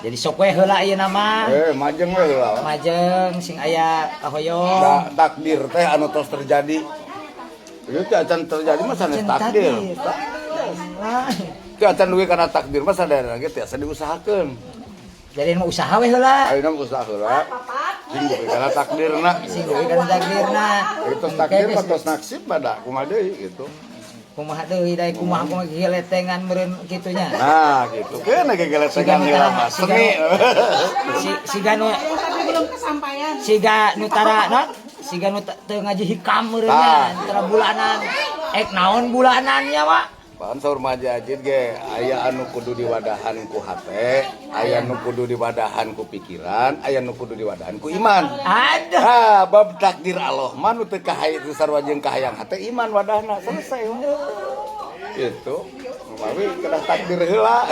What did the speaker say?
Jadi sok we heula ieu nama. Eh, majeng we heula. Majeng sing aya kahoyong. Da, takdir teh anu tos terjadi. Itu teh acan terjadi mah sanes Acan takdir. Wah. Itu acan dugi kana takdir mah sadayana ge tiasa diusahakeun. Jadi mah usaha we heula. Ayeuna mah usaha heula. Sing dugi kana takdirna. Sing dugi kana takdirna. Itu takdir mah tos nasib pada kumaha deui gitu. Kumaha deui da, kumaha kumaha geletengan meureun kitu nya. Nah, gitu. Keuna gegeletengan heula mah seni. Si siga nu Tapi belum kesampaian. Siga nu tara non, siga nu teu ngaji hikam meureun nya, tara bulanan. Ek naon bulanannya, Pak? Pan saur Maji Ajid ge aya anu kudu diwadahan ku hate, aya nu kudu diwadahan ku pikiran, aya nu kudu diwadahan ku iman. Ada. Ah, bab takdir Allah mah nu teu kahay teu sarua jeung kahayang hate, iman wadahna selesai. Itu. Mawi kedah takdir heula.